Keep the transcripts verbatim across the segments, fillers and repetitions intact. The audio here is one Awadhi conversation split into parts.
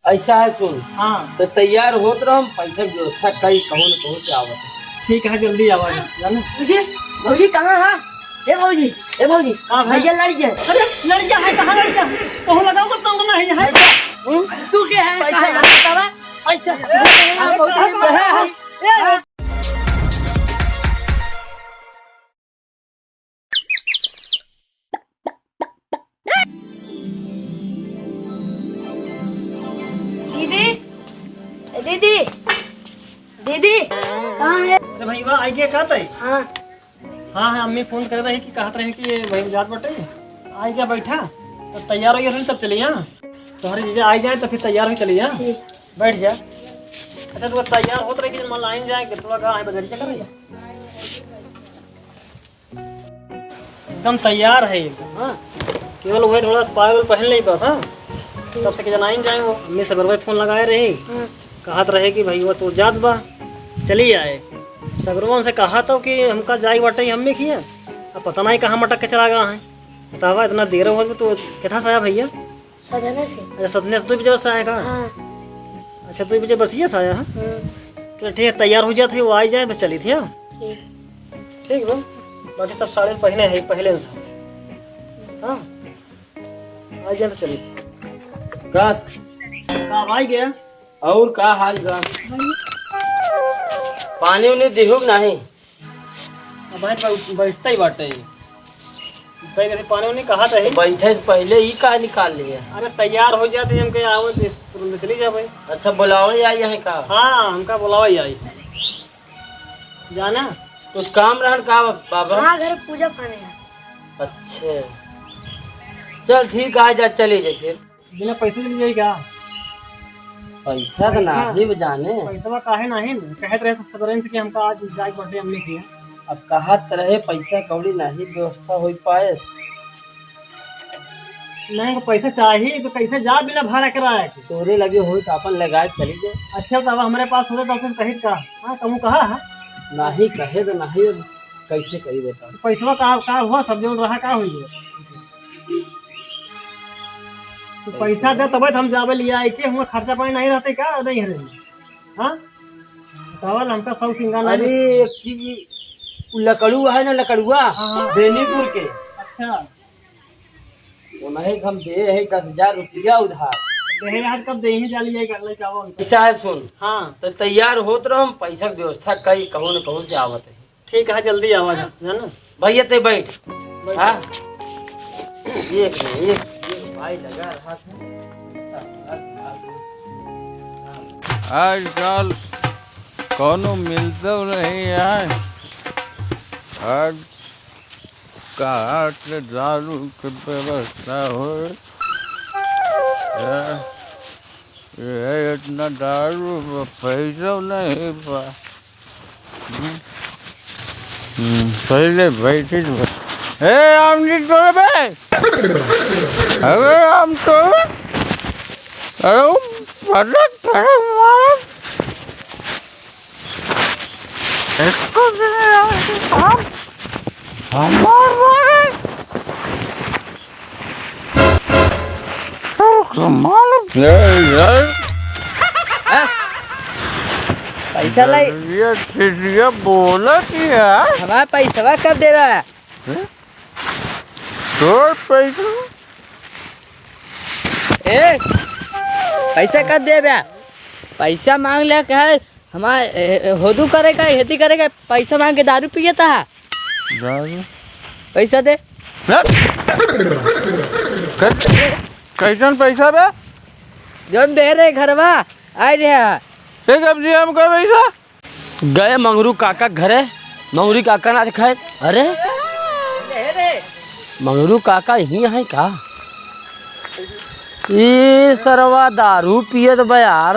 ऐसा है, सुन। हाँ। तो तैयार होत रहो, हम पैसा के व्यवस्था कई कहूँ न कहूँ से आवत है। ठीक है, जल्दी आवा, जाना। भौजी, भौजी कहाँ है? ए भौजी, ए भौजी, हाँ भाई। भैया लड़ गया। अरे लड़ गया है, कहाँ लड़ गया? कहूँ लगाओ तो तुम नहीं है। हम्म? तू क्या है? पैसा कहाँ है? बतावा। पैसा। अरे, अरे, भौजी, अरे, कहाँ है? ए, दीदी, ए दीदी, दीदी, कहाँ है? अरे भाई, वाह, आई गया का तई? हाँ। हाँ, हाँ, अम्मी फोन कर रही कि कहत रही कि ये भाई जात बटे, आई गया बैठा, तो तैयार हो गया, तब चली, हाँ। तुम्हारे जीजा आई जाए तो फिर तैयार हो चली, हाँ। ठीक। बैठ जा। अच्छा, तू तैयार होत रही कि जब लाइन जाए कि थोड़ा कहाँ है, बजरिया कर रही है। एकदम तैयार है एकदम, हाँ। केवल वही थोड़ा पायल पहन ले बस, हाँ। तब से कि जनाइन जाए वो, अम्मी सगरवा फोन लगाए रही। हाँ। कहत रहे कि भैया तो जात बा, चली आए। सगरवा से कहा तो कि हमका जाए बाटे, हमें किया, अब पता नहीं कहाँ मटक के चला गया है। बतावा, इतना देर हो गया तो कितना से आया भैया? सदने से। अच्छा, सदने से दो बजे से आया का? हाँ। अच्छा, दो बजे बसिया से आया है? हाँ। तो ठीक है, तैयार हो जाते, वो आई जाए, बस चली थी, हाँ? ठीक। ठीक बा, बाकी सब साड़ी पहने हैं पहले से। हाँ, आ जाए तो चली। बस। का भाई गया? और का हाल बा? पानी उनी दिहू कि नहीं? अब भाई बै-, बैठता ही बाटे। भाई कहीं पानी उनी कहा था? बैठे से पहले ही का निकाल लिया? अरे तैयार हो जाते, हमके आवत तुरंत चली जा भाई। अच्छा, बुलावे आई है का? हाँ, हमका बुलावे आई। जाना? कुछ काम रहन का बाबा? हाँ, घर पूजा पाने है। अच्छा, चल ठीक, आ जा, चले जाए फिर। बिना पैसे चली जाई का? पैसा तो पैसा? नाही बा जाने। पैसवा काहे नाही न? कहत रहे तो सगरेन से कि हमका आज जाए के बाटे, हमने किया। अब कहत रहे पैसा कौड़ी नाही व्यवस्था हो पाए। नहीं, तो पैसा चाहिए तो कैसे जा बिना भाड़ा कराए के? तोरे लगे होई तो अपन लगाए चली जाए। अच्छा, तो अब हमारे पास होता तो उसे कहित का? हाँ, कहूँ कहा है? नाही कहे तो नाही, अब कैसे करी बता? पैसवा का, का हुआ, सब जौन रहा का हुई? तो पैसा दे तबे तो हम जावे लिया, ऐसे हुआ खर्चा पानी नहीं रहते का? नहीं है रे। हाँ? बतावा ना, हमका सौ सिंगार नहीं। अरे, एक चीज, उ लकड़ुआ है ना, लकड़ुआ, हाँ, हाँ। बेनीपुर के। अच्छा। उन्हें हम दे है दस हजार रुपया उधार। दे यार, कब दे ही जाली है, कर ले जाओ उनको। ऐसा है, सुन। हाँ। तो तैयार होत रहो, हम पैसा के व्यवस्था कई कहूँ न कहूँ से आवत है। ठीक है, जल्दी आवा जा, जाना। भैया ते बैठ। बैठ। हाँ? एक नहीं, एक, एक भाई लगा रहा था। आजकल कौनो मिलतो नहीं है। आज कहाँ से दारू के व्यवस्था हो? ये, ये इतना दारू बा, पैसा नहीं बा। हम्म। हम्म, पहले बैठी तो। ए, आम जी तोड़े बे। अरे, आम तोड़े। अरे, वो फटक, फटक मार। इसको भी नहीं आम। हमार मारे। अरे, मालूम। ए, यार। बस। पैसा लाई। ये चिड़िया बोला कि यार। हमारा पैसवा कब देबा? हैं? तोर पैसा? ए, पैसा कब देबा? पैसा मांग ले कहे, हमार, ए, ए, होदू करे का, खेती करे का, पैसा मांग के दारू पियत हा। दारू? पैसा दे। कै-, कैसन पैसा बे? जौन दे रहे घरवा, आए रहे। ए, कब जी हमका पैसा? गए मंगरू काका घरे, मंगरू काका ना दिखाए। अरे, मंगरू काका यहीं है का? ई सरवा दारू पियत बा यार।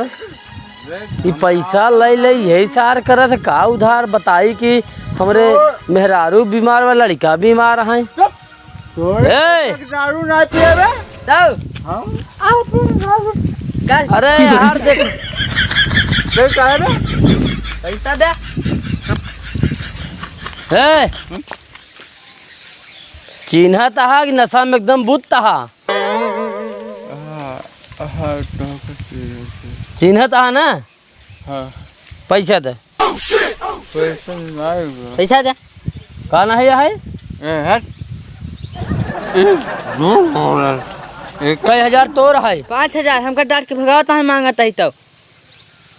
ई पैसा ले ले यही सार करत का उधार बताई कि हमरे मेहरारू बीमार बा, लड़का बीमार है। तोरे ए! दारू ना पिए बे? तब? हाँ? का? अरे यार देख। बे काहे बे? पैसा दे। ए! चिन्हत हा कि नशा में एकदम बुत्त हा? हाँ, हाँ, तोहका चिन्हत है। चिन्हत है ना? हाँ। पैसा दे। पैसा नहीं बा। पैसा दे। का ना है, है? ए, हट। ए, झूठ बोल रहा है। एक कई हजार तोर है। पाँच हजार हमका डांट के भगावत है, मांगत है तो।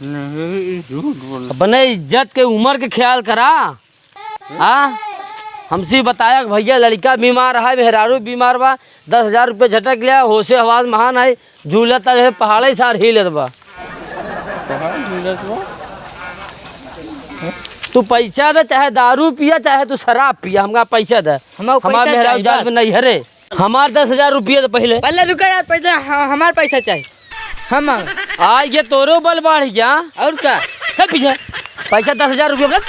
नहीं, ई झूठ बोल। अपने इज्जत के, उम्र के ख्याल करा। हाँ, हमसे बताया कि भैया लड़का बीमार है, मेहरारू बीमार बा, दस हजार रुपये झटक लिया, होशे हवास महान है, झूलत है पहाड़े सार हिलत बा। पहाड़ हिलत बा? तू पैसा दे, चाहे दारू पिया, चाहे तू शराब पिया, हमका पैसा दे। हमका हमार पैसा मेहरारू चाही, जात बस। में नहीं हरे। हमार दस हजार रुपया तो पहले। पहले रुका यार, पहले ह-, हमार पैसा चाही। हम मांग। आ, ये तोरो बल बढ़ गया। और का? चल पीछे। पैसा दस हजार रुपया बल।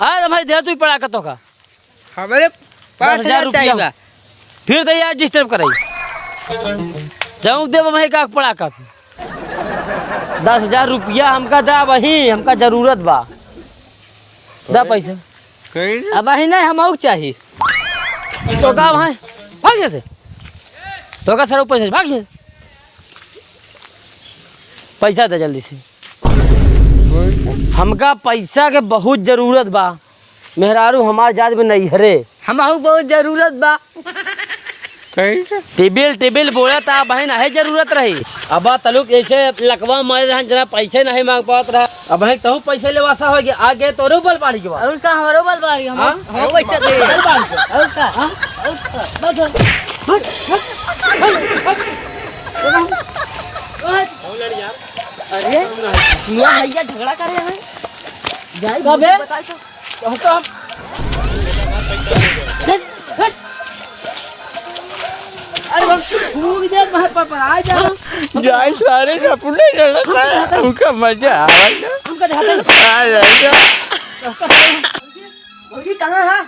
आ, तो भाई, दे तू ही पड़ा का तो का। हमारे पाँच हजार रुपया चाही बा। फिर तो यार disturb कराई। जाऊँ दे भाई का पड़ा का। दस हजार रुपया हमका दा वही, हमका जरूरत बा। दा पैसा। कहीं? अब वही नहीं, हम और चाही। तो का वहाँ? भाग यहाँ से। तो का सर ऊपर से भाग यहाँ। पैसा दे जल्दी से। हमका पैसा के बहुत जरूरत बा। मेहरारू हमार जात में नहीं हरे। हमहू बहुत जरूरत बा। कहीं से? टेबिल, टेबिल बोला था, बहन, आहे जरूरत रही। अब तलुक ऐसे लकवा मारे रहन, जना पैसे नहीं मांग पावत रहा। अब है तहु पैसे लेवा सा हो गया, आगे तोरे ऊपर बाढ़ गया। और का हमरो बल बाढ़ गया, हम, हाँ? हम पैसा दे। बल बाढ़ गया। और का? हाँ? और का? बस, बस, बस, बस। अरे, मियाँ भैया झगड़ा करे हैं। जाई कबे? बताई तो। हट, हट। अरे बाप, फूंक दे, मैं पर, पर आ जा। जाए सारे अपने लड़त है, हमका मजा आवा ना। हमका दिखाते हैं। आ जाएगा। भौजी, कहाँ है?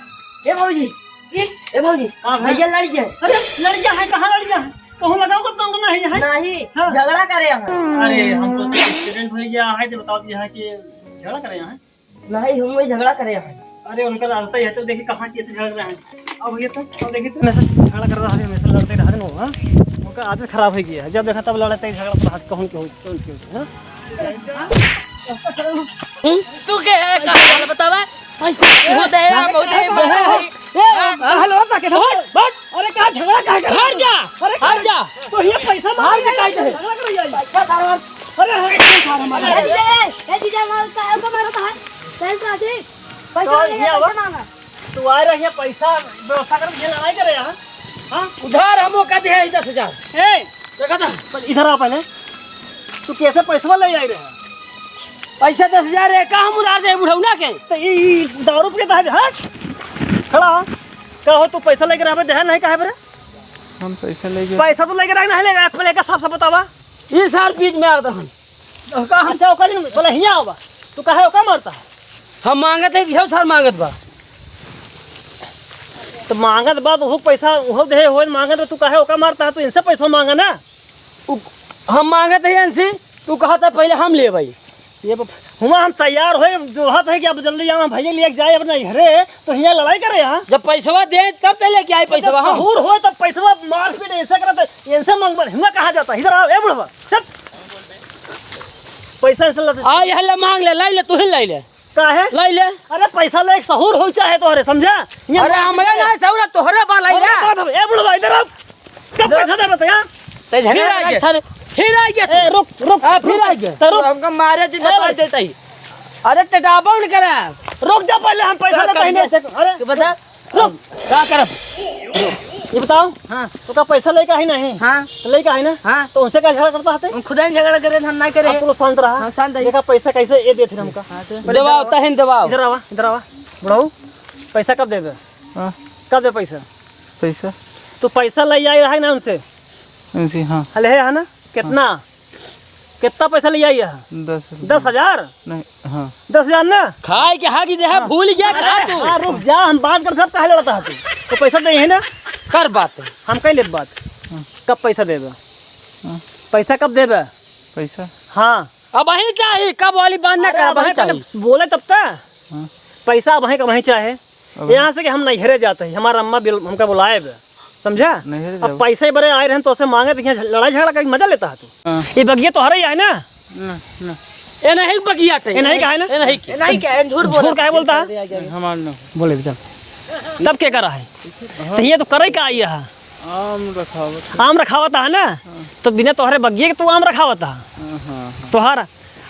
ए भौजी, ए, ए भौजी, हाँ भाई। भैया लड़ गया है। अरे, लड़ गया है, कहाँ लड़ गया है? कहूँ लगाओ, तो तुम नहीं है। नहीं, हाँ। झगड़ा करे हैं। अरे, हम तो accident हो गया है, तो बताओ कि यहाँ के झगड़ा करे हैं। नहीं, हम वही झगड़ा करे हैं। अरे, उनका आदत ही है, तो देखिए कहाँ कैसे झगड़ रहे हैं। अब ये तो, अब देखिए तो हमेशा झगड़ा कर रहा है, हमेशा लड़ते रहते हैं वो, हाँ? उनका आदत खराब हो गया है, जब देखा तब लड़ते ही झगड़ा कर रहा है, कौन क्यों, कौन क्यों, हाँ? तू के है, का हाल बतावा? वो दे, हम उधर ही बैठा है। ए, हाँ? हेलो, का के हट, हट। अरे, का झगड़ा का कर? हट जा, अरे, हट जा। तो ये पैसा मार के काहे दे? झगड़ा कर यार। पैसा सारा। अरे, हट, ये सारा मार। ए जीजा, ए जीजा, मार का, हमको मारो तो है। पैसा दे। पैसा तो नहीं ये है, आवा। पैसा मांगा। तू आ रहा है, पैसा व्यवस्था कर, ये लड़ाई करे यहाँ। हाँ? उधार हमको का दे है दस हजार। ए, देखा था? पर इधर आ पहले। तू कैसे पैसवा ले आई रहे? पैसा दस हजार है, का हम उधार दे बुढ़ौना के? तो ई, ई दारू पी के तहत हट। खड़ा हो। का हो, तू पैसा लेके रहबे, देहे नहीं काहे बरे? हम पैसा लेके पैसा तो लेके रह नहीं लेगा, पहले का साफ साफ बतावा। ई सार बीच में आवत हन। का हम से ओकर नहीं, बोले हियाँ आवा। तू काहे ओका मारता है? हम मांगत है, इहो सार मांगत बा। तो मांगत बा, तो वो पैसा, वो दे हो, मांगत बा, तू काहे ओका मारता है? तू इनसे पैसा मांगा ना। उ-, हम मांगत है इनसे, तू कहत है पहले हम लेबै। ये ब-, हुआ हम तैयार होए, जो हाथ है कि अब जल्दी जाना, भैया लेके जाए अपने घरे, तो हियाँ लड़ाई करे यहाँ। जब पैसवा दे, तब तो लेके आई पैसवा हम। सहूर होए, तब पैसवा मार पीट ऐसे करत, इनसे मांगबे, हियाँ कहाँ जाता? इधर आओ, ए बुढ़वा, चल। पैसा ऐसे लेते। आ, यह ले मांग ले, लाई ले, तू ही लाई ले। काहे? लाई ले। अरे पैसा ले, एक सहूर हो चाहे तोहरे, समझा? ये अरे मार हमरे पीट ना सहूर, तोहरे बा, लाई अरे ले। बात हम, ए बुढ़वा, इधर आओ। कब पैसा दे बताया? ते झगड़ा फिर आ कर गया। सारे, फिर आ गया तू। ए, रुक, रुक, हाँ, फिर रुक, आ गया। तो रुक। हमका मारे जी ए, बता रुक। देता ही। अरे टेटाबा उन करा। रुक जा पहले, हम पैसा का लेते ही कर नहीं दे? अरे तू बता। रुक। का करब? ये बताओ। हाँ। तो का पैसा लेके आई नहीं? हाँ। तो लेके आई ना? हाँ। तो उनसे का झगड़ा करता हते? हम खुदा ही झगड़ा करे, हम ना करे। आप लोग शांत रहा। हाँ, शांत रही। देखा पैसा कैसे ये देते हमका। हाँ, तो दबाओ, तहिन दबाओ। इधर आवा, इधर आवा। बुढ़ऊ, पैसा कब देबे? हाँ। कब दे पैसा? पैसा? तू पैसा ले आई रहा है ना उनसे? उनसे, हाँ। अले है ना? कितना? हाँ। कितना पैसा ले आई है? दस रुपया। दस हजार? नहीं, हाँ। दस हजार ना? खाए के हागी दे है, हाँ। भूल गया अरे, का तू? हाँ, रुक जा, हम बात कर, सब काहे लड़ता है तू? तो पैसा दे है ना? कर बात। हम कहीं लेब बात। हाँ। कब पैसा देबे? हाँ। पैसा कब देबे? पैसा? हाँ। अबहीं चाही, कब वाली बात ना अरे, कर, अबहीं अबहीं चाही। पहले बोले तब तक। हाँ। पैसा अबहीं का वहीं चाहे। अबहीं। यहाँ से कि हम नैहरे जाते हैं, हमारा अम्मा बिल-, हमका बुलाए बे। समझा? नहीं रे अब जाओ। पैसे बरे आए रहन, तोसे माँगे, तो यहाँ लड़ाई झगड़ा करके मजा लेता है तू। हाँ। ये बगिया तोहरे ही है ना? ना, ना। ये नहीं बगिया टे। ये नहीं का है ना? ये नहीं के। ये नहीं के, ये झूठ बोल झूठ काहे बोलता है? हमार ना। बोले चल। तब के करा है? हाँ। तो ये तो करे का आई है? आम रखावत है। आम रखावत है ना? हाँ। तो बिना तोहरे बगिया के तू आम रखावत है? हाँ, हाँ, हाँ। तोहरा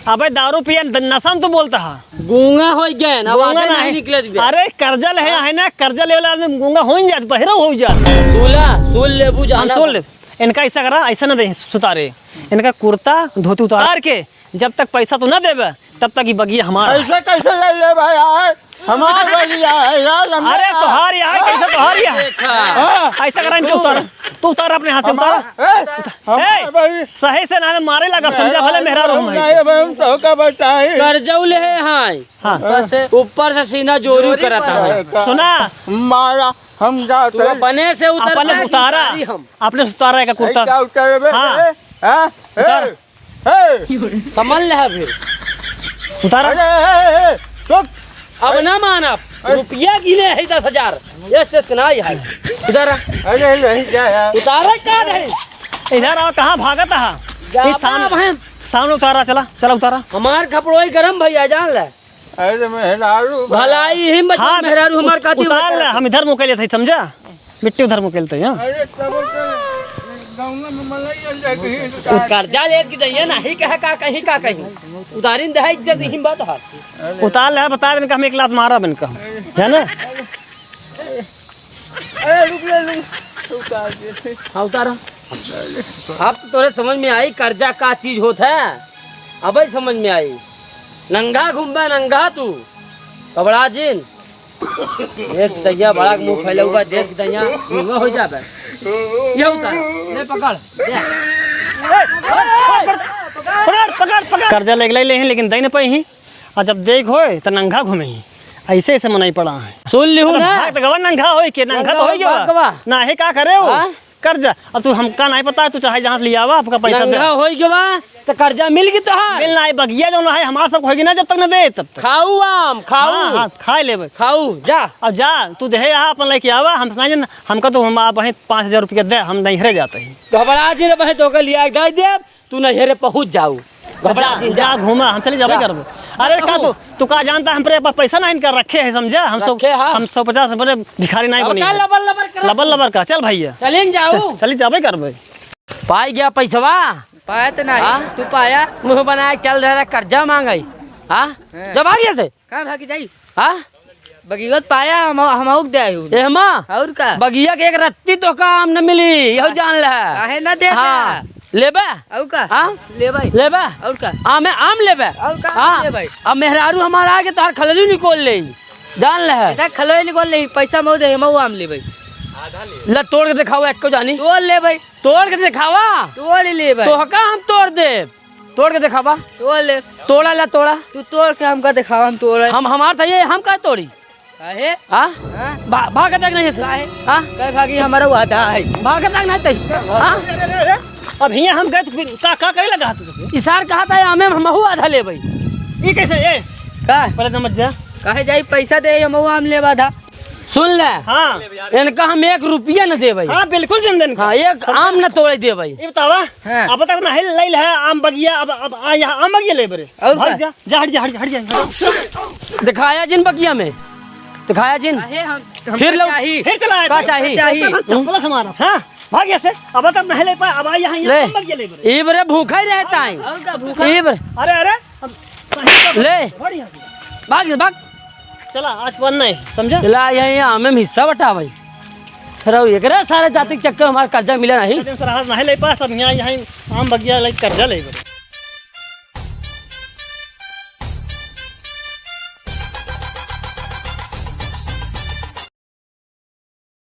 अबे दारू पिए न-, नशा में तू बोलता हा। गूंगा होइ गए ना, गूंगा आवाजे नहीं नहीं। निकलत बे। अरे कर्जा ले हाँ। है ना, कर्जा लेवे वाला आदमी गूंगा होइ जात, बहिरा होइ जात। सुला, सुल लेबू हम जाना सुल बा। ले। इनका ऐसा करा, ऐसा ना दे सुतारे। इनका कुर्ता, धोती उतार के जब तक पैसा तू ना देबे, तब तक ई बगिया हमारा है। ऐसे कैसे ले ले भाई यार? हमार बगिया है यार, हमें अरे तोहार यहाँ है, कैसे तोहार यहाँ? देखा। हाँ। ऐसा करा, इनके उतार। तू उतार अपने हाथ से, उतार। हमार, ए, हमार ए, बगिया। सही से ना मारे लगा, समझा, भले मेहरारू हम हैं। नहीं, अब हम तो का बताई। कर्जऊ ले हैं। हाँ। ऊपर से, ऊपर से सीना जोरू जोरी करता है। सुना। मारा, हम जाते तू हैं। अपने से उतर अपने पा, उतारा। उतारी हम। अपने से उतारा का कुर्ता। ऐसा उतारे बे, हाँ। ए, हाँ, उतार। ए, ए। समझ ले अभी। उतारा। अरे, ए, ए, ए, चुप। अब ना मानब। अरे। रुपया गिने है दस हजार। ये स्टेज के ना आई है। इधर आ। अरे, नहीं, क्या है? उतारा का नहीं? इधर आओ, कहाँ भागत है? जा ये सामने, बाप है। सामने उतारा, चला, चला उतारा। हमार खपड़ोई गरम भैया, जान ले। अरे, मेहरारू भलाई ही मत, हाँ, मेहरारू हमार उत-, काती उतार उतार। ले, हम इधर मुँह के लिए थे, समझा? मिट्टी उधर मुँह के लिए थे, हाँ। अरे, तब तो गाँव में मलाई जल जाती है। वो कर्जा लेत की दइया, नहीं कहे का कहीं, का कहीं। उधारी में दहे इज्जत नहीं बात है। उतार ले, बता दे, इनका हम एक लात मारा बन का, है ना? अरे, रुक ले, रुक। उतार दे। हाँ, उतारा। अब तो तोरे समझ में आई, कर्जा का चीज होत है, अबे समझ में आई। नंगा घूमबे, नंगा तू, कबड़ा जिन। देख दैया, बड़ा मुँह फैले हुआ, देख दैया, धुआं हो जाबे। ये उतार, ले पकड़, ले। पकड़, पकड़, पकड़। कर्जा लेके ले, ले, लेकिन दे न पाई ही। और जब देख होए, त नंगा घूमे ही। ऐसे, ऐसे मनई पड़ा है। सुन लिहू अरे ना। भाग त गवा नंगा होए के, नंगा नंगा तो होए होए, गवा। भाग गवा। ना है, का करे हो? हाँ? कर्जा। अब तू हमका नहीं पता है, तू चाहे जहाँ से लियावा, आपका पैसा दे। नंगा होई गवा, तो कर्जा मिल गई तोहार। मिल ना, ये बगिया जौन है, हमार सब होई ना, जब तक न दे, तब तक। खाऊ आम, खाऊ। हाँ, हाँ, खाए लेबे। खाऊ, जा। अब जा, तू देहे यहाँ अपन लेके आवा, हम सुनाई जन, हमका तो हम आप वहीं पाँच हजार रुपया दे, हम नहीं हरे जाते हैं। घबरा जी रे बहन, तोके लिया के दे देब, तू नहीं हरे पहुँच जाऊ। घबरा जा, जी, जा, जा। घूमा, हम चले जाबे जा। करबो। अरे का कहूँ? तू, तू का जानता, हम पे पैसा नहीं कर रखे है, समझा? हम सौ, रखे है। हम सौ पचास रुपये भिखारी नहीं अब बनी का है। लबर लबर करत लबर तू? लबर का, चल भैया। चलिन जाऊ। चल, चली जाबे करबे। पाई गया पैसवा? पाया तो नहीं, हाँ? तू पाया? मुँह बनाए चल रहा, कर्जा मांगे। हाँ? हाँ। जब आ गया से? का भागी जाई? हाँ? बगिया त पाया, हम, हम आउक दे आयु। एहमा? और का? बगिया के एक रत्ती तोहका आम न मिली, यहू जान ले। काहे ना दे हाँ। दे? लेबे? और का? हाँ? लेबे। लेबे? और का? आमे आम लेबे? और का हाँ। लेबे? अब मेहरारू हमारा आगे तोहार खलरी निकोल ले। जान ले। इधर खलरी निकोल ले, पैसा मऊ दे, मऊ आम लेबे। ल तोड़ के देखावा, एको जानी। तोड़ लेबे। तोड़ के देखावा। तोड़ लेबे। तोहका हम तोड़ देब। तोड़ के देखावा। तोड़ ले। तोड़ा ला, तोड़ा। तू तोड़ के हमका देखावा, हम तोड़े। हम, हमार त ये, हम का तोड़ी? काहे? हाँ? हाँ? भा-, भागत है कि नहीं? काहे? हाँ? काहे भागी? हमारा वो आधा है। भागत है कि नहीं तई? हाँ? अरे, अरे, अरे, अरे। अब हियाँ हम गए तो फिर का, का करे लगा तू? इसार कहा था, हमें हमहू आधा लेबे। ई कैसे, ए? का? पहले समझ जा। काहे जाई, पैसा दे, हमहू आम लेबा आधा। सुन ले। हाँ। इनका हम एक रुपया न देबे। हाँ, बिल्कुल जन देन का। हाँ, एक आम न तोड़े देबे। ई बतावा, हाँ। अब तक नहीं ले ले है आम बगिया, अब, अब आ यहाँ आम बगिया लेबे रे। और भाग का? जा, जा, हट जा, हट जा, हट जा। दिखाया जिन बगिया में, दिखाया जिन। काहे हम, फिर हमका लो। चाही। फिर चला आया का था। चाही? चाही। तो हम चप्पल से मारा, हाँ? भाग यहाँ से। अब तक नहीं ले पाया, अब आ यहाँ, यहाँ ले। आम बगिया लेबे रे। ई बरे भूखा ही रहता है। और का भूखा? ई बरे। अरे, अरे, हम कहीं का ले। बढ़िया। भाग, भाग। चला, आज बंद नहीं, समझा? चला, यहाँ, यहाँ हमें हिस्सा बटा भाई। सर, एकरे सारे जाति के चक्कर हमारा कर्जा मिला नहीं। दिन सर, आज नहीं ले पास, अब यहाँ, यहाँ आम बगिया ले कर्जा ले।